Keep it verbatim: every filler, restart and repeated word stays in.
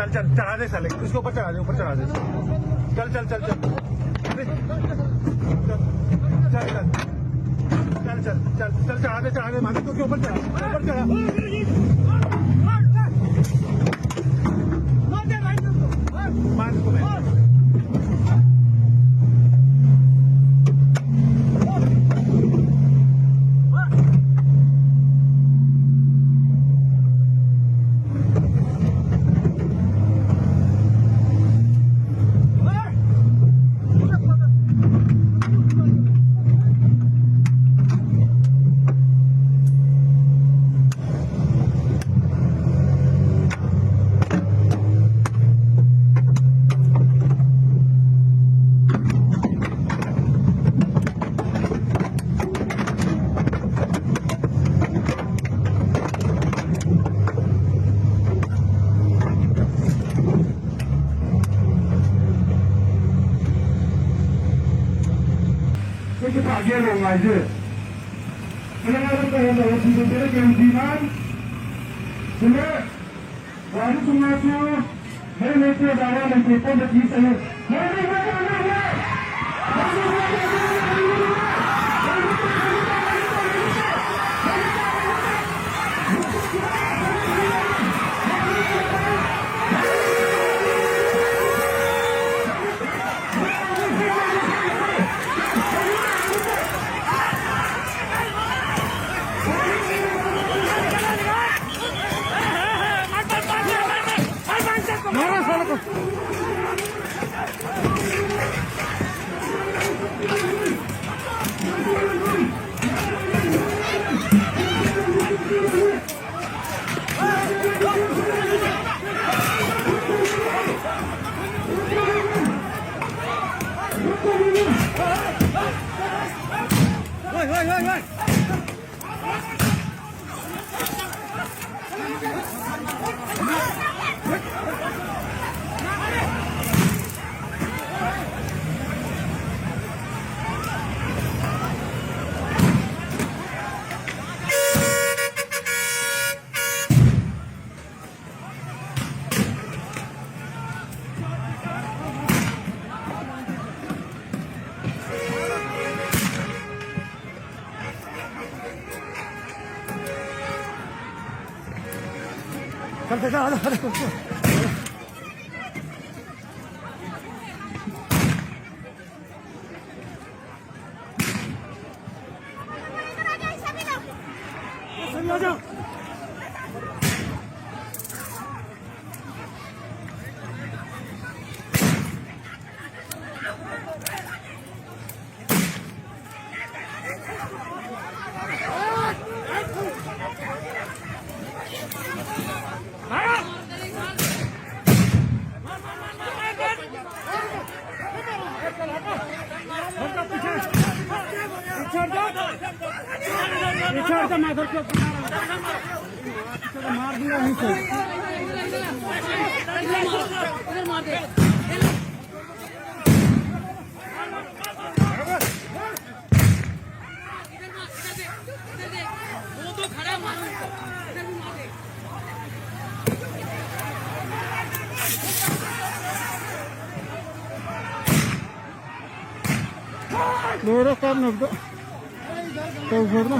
चल, चल, चढ़ा दे साले, उसके ऊपर चढ़ा दे, ऊपर चढ़ा दे। चल, चल, चल, चल। अरे, चल, चल, चल। चल, चल, चल, चल, चढ़ा दे, चढ़ा दे, मालिक, उसके ऊपर चढ़ा, ऊपर चढ़ा। मार दे भाई, मार। मार इसको, मार। ꯑꯩꯈꯣꯏꯒꯤ ꯊꯥꯒꯤ ꯂꯣꯡ ꯍꯥꯏꯁꯦ ꯃꯌꯥꯝ ꯑꯃ ꯀꯩꯅꯣ ꯇꯧꯔ ꯊꯤꯗꯣꯛꯇꯅ ꯀꯩꯅꯣ ꯊꯤ ꯃꯥꯟ ꯁꯤꯅ ꯒꯥꯔꯤ ꯊꯨꯝꯉꯥꯁꯨ ꯃꯔꯤ ꯂꯩꯇꯦ ꯕꯥꯔꯥ ꯂꯩꯇꯦ ꯄꯣꯠꯇ ꯊꯤ ꯆꯠꯂꯨ꯫ मारो साले को। मार दिया। ꯂꯣꯏꯔꯦ ꯀꯥꯞꯅꯕꯗꯣ꯫ ꯇꯧꯈ꯭ꯔꯕꯅꯣ꯫